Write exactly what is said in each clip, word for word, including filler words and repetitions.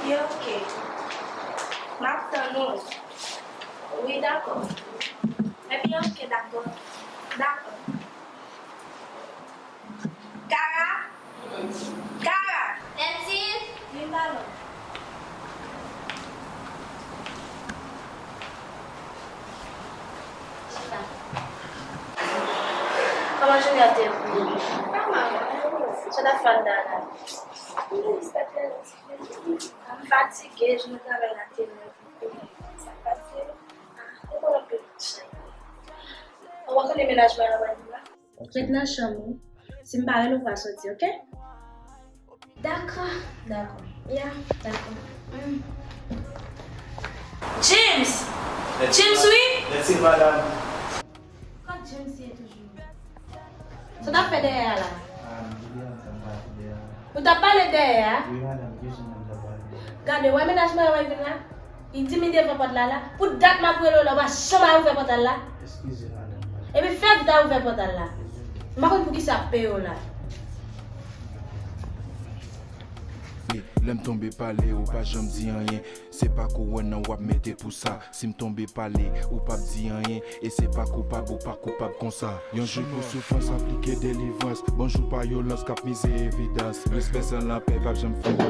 Ok. M ap tann ou. Wi, dakò. Ebyen, ok, dakò. Dakò. Kara? Kara! Tèt sis! Vin ba mwen. Chita. Kòman jounen an te ye pou ou? Pa mal, non. Sa w t ap fè anndan an la? M fatige, jounen travay la te long. Sa k pase? Ah, ou konn anpil chay. Ou pa konnen mennaj mwen an pral vin la? Ret nan chanm ou. Si m pa rele w, ou pa soti, ok? Dakò, dakò. Ya, dakò. Mm. James! James, wi? Mèsi, madanm. Kot James ye toujou? Sa w t ap fè dèyè a la? Ah, m te gen ansanm pale dèyè a. Ou t ap pale dèyè a? Wi, madanm, ki jan m t ap pale dèyè a? Gade, w wè mennaj mwen an wè vin la? Li di m li devan pòt la la. Pou dat m ap rele w la, ou pa janm al ouvè pòt la la. Eskize, madanm. Epi fè vit al ouvè pòt la la. M pa konn poukisa ap peye w la. Lè m tonbe pale, ou pa janm di anyen. Se pa kouwòn nan w ap mete pou sa. Si m tonbe pale, ou p ap di anyen. E se pa koupab, ou pa koupab konsa. Yon jou pou soufrans aplike delivrans. Bonjou pa yolans k ap mize evidans. Respè san lapè p ap janm fini.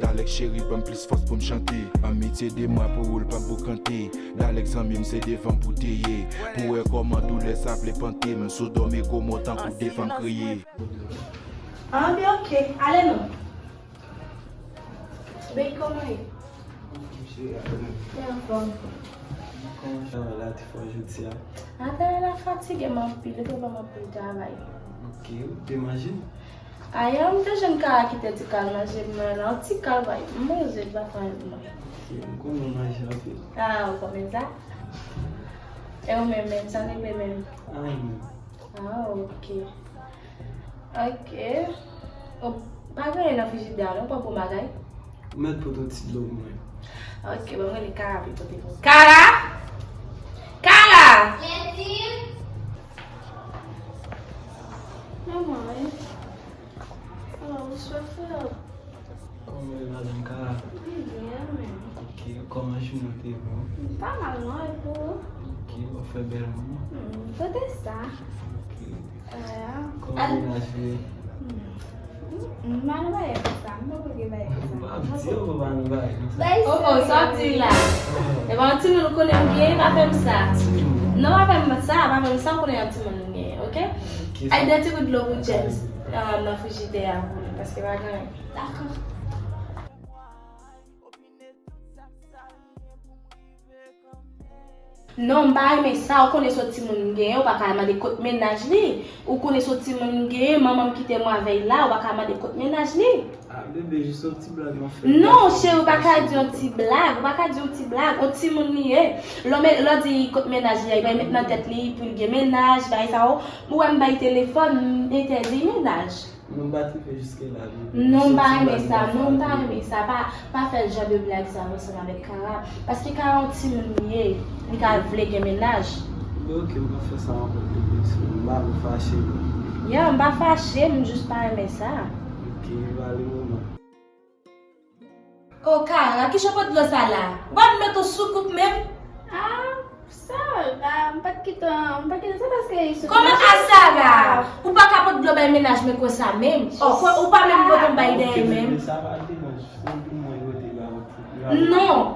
Dalek cheri, ban m plis fòs pou m chante. Anmitye de mwa pou ou l p ap boukante. Dalek zanmi m, se devan m pou te ye. Pou wè kòman doulè sa vle pante m. Sodòm e Gomò tankou devan m kriye. Ah, byen, ok. Ale non. Baby, kòman ye? Mwen anfòm. Kòman travay la te fè jodi a? Ah, travay la fatige m anpil, li te ban m anpil travay. Ok, ou te manje? Ayè, m te jwenn Kara ki te di k al manje, m la, yon ti kal bay. M manje, li pa fè anyen pou mwen. Ok, m konnen w manje anpil. Ah, ou konnen sa? E ou menm, menm, sa w regle menm? Anyen. Ah, ok. Ok. O, pa gen anyen nan frijidè a, non, pa bon bagay. Ou mèt pote yon ti dlo pou mwen. Ok, ban m rele Kara pou l pote pou mwen. Kara! Kara! Yes, sis. Manman, wi. Alò, bonswa, frè. Kòman w ye, madanm Kara? Mwen byen, mwen. Ok, kòman jounen w te ye? Pa mal, non, e pou ou? Ok, w ap fè bèl moun. Hmm, kote sa? Ok. Kòman mennaj ou ye? Hmm. Hmm, m pa nan bagay konsa, m pa vle bagay konsa. M pa di w pou w pa nan bagay konsa. Oh, oh, sa w di la. E pa yon timoun ou konnen m gen, pa fè m sa. Timoun. Non, pa fè m sa, pa fè m sa, ou konnen yon timoun m gen, ok? Ok, ay, sa de ti gout dlo pou James, ah, nan frijidè a pou li, paske pa gen anyen. Dakò. Non, m pa renmen sa. Ou konnen se yon timoun m genyen, ou pa ka mande kot mennaj li. Ou konnen se yon timoun m genyen, manman m kite mwen avè l la, ou pa ka mande kot mennaj li. Ah, bebe, jis yon ti blag m ap fè. Non, cheri, ou pa ka di yon ti blag, ou pa ka di yon ti blag. Yon timoun li ye. Lè w di kot mennaj li a, li bay met nan tèt li pou l gen mennaj, bay sa yo. Ou wè m bay telefòn, m entèdi mennaj. Non, m pa t rive jiske la, non. Non, m pa renmen sa, non, m pa renmen sa. Pa, pa fè jan de blag sa yo ansanm avèk Kara. Paske Kara yon timoun li ye, li ka vle gen mennaj. Men ok, m pa fè sa ankò, bebe, m pa vle fache, non. Ya, m pa fache, m jis pa renmen sa. Ok, m ale, manman. O Kara, kijan w pot dlo sa la? Ou pa vin met yon soukoup menm? Ah, sa va, m pa t gentan, m pa t gentan, se paske li sou... Kòman a sa va? Ou pa ka pot dlo bay mennaj mwen konsa menm. Oh, ou pa menm pot yon bay dèyè menm. Sa va deranj, se pou mwen yo te ba ou. Non.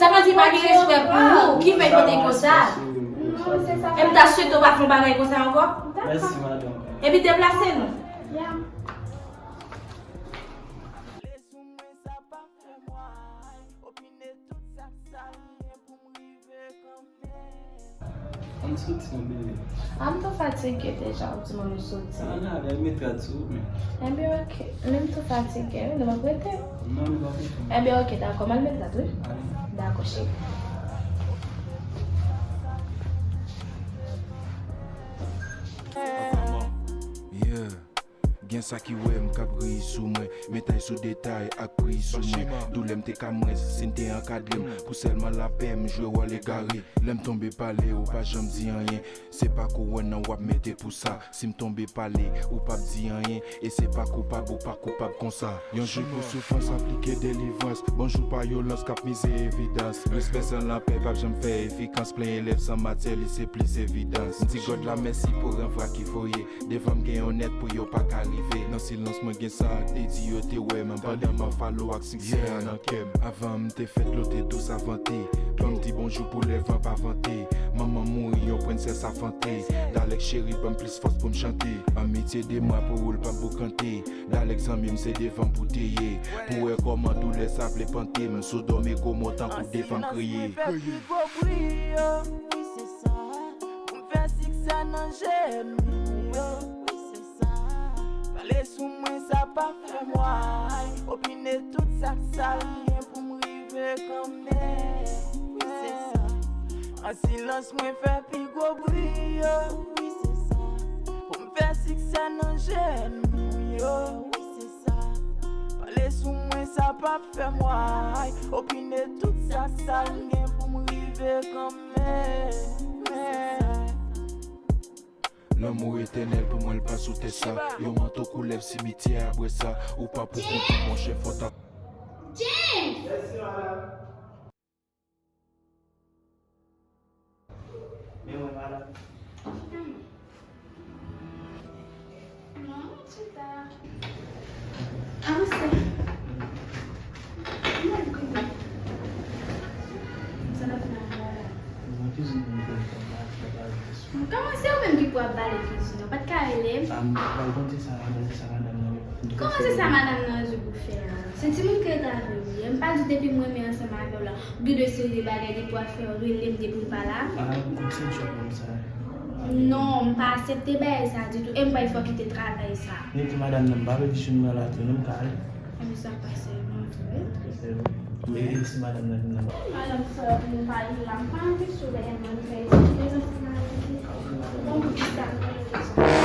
Sa vle di pa gen respè pou ou, ki fè l pote konsa. Non, se sa. E m ta swete w pa fè yon bagay konsa ankò. Mèsi, madanm. Epi deplase nou. Ya. Ann soti non, bebe. Ah, m tou fatige deja, ou di m ann soti. Ah, ann ale, al met rad sou ou menm. Enben, ok. Men m tou fatige, wi, nou p ap rete? Non, nou p ap rete. Enben, ok, dakò, m al met rad, wi. Ale. Dakò, cheri. Yeah. Gen sa ki wè m k ap ri sou mwen, men tay sou detay ak pri sou mwen. Doulè m te ka mwen si n te ankadre m. Pou sèlman lapè m jwe wòl egare. Lè m tonbe pale, ou pa janm di anyen. Se pa kouwòn nan w ap mete pou sa. Si m tonbe pale, ou p ap di anyen. E se pa koupab, ou pa koupab konsa. Yon jou pou soufrans aplike delivrans. Bonjou pa yolans k ap mize evidans. Respè san lapè p ap janm fè efikans. Plenyen lèv san matyè, li se plis evidans. M di God la mèsi pou ranvwa ki voye. Devan m gen yon nèt pou yo pa ka rive. Nan silans mwen gen sa ak te di yo te wè m. Pandan m ap falo ak siksè a nan kè m. Avan m te fèt lo te dous avante. Ban m di bonjou pou lè van pa vante. Manman m mouri yon prensès afante. Dalèk cheri ban m plis fòs pou m chante. Amitye de mwa pou ou l p ap boukante. Dalèk zanmi m se devan pou te ye. Pou wè kòman doulè sa vle pante m. Sodòm e Gomò tankou devan m kriye. An silans mwen fè pi gwo bri yo. Wi se sa. Pou m fè siksè nan je ènmi m yo. Wi se sa. Pale sou mwen sa p ap fè m way. Opine tout sa k sal m gen pou m rive kanmenm. Wi se sa. An silans mwen fè pi gwo bri yo. Wi se sa. Pou m fè siksè nan je ènmi m yo. Wi se sa. Pale sou mwen sa p ap fè m way. Opine tout sa k sal m gen pou m rive kanmenm. Lanmou etènèl pou mwen l pa sou tè sa. Yon manto koulèv simityè apre sa. Ou pa pou konprann monchè fò ta. James! Mèsi madam. Men mwen madam. Kite mwen. Non, chita. Avanse. Mwen konnen. Sa n ap fè anba la? Nan kizin mwen, mwen fè anba la. Kòman se ou menm ki pou ap bale kizin an? Ou pa t ka rele m? A, m pral konte sa, m pral di sa madanm nan. Kòman se sa madanm nan di pou fè a? Se timoun ki ret avè w ye. M pa di depi m renmen ansanm avè w la, ou gen de seri de bagay depi w ap fè, w rele m depi w pa la. A, m aksepte w konsa. Non, m pa aksepte bagay sa ditou. E m pa fè w kite travay sa. Niki madanm nan, m pa vle di sou nou la tou, non, m ka ale. Ebyen sa pase, mwen vre. Se vre. E, e si madanm nan vin nan. Madanm sa, nou pa li la, m pa anvi sou lè mwen fè. Bon, pou ki sa, mwen fè sa.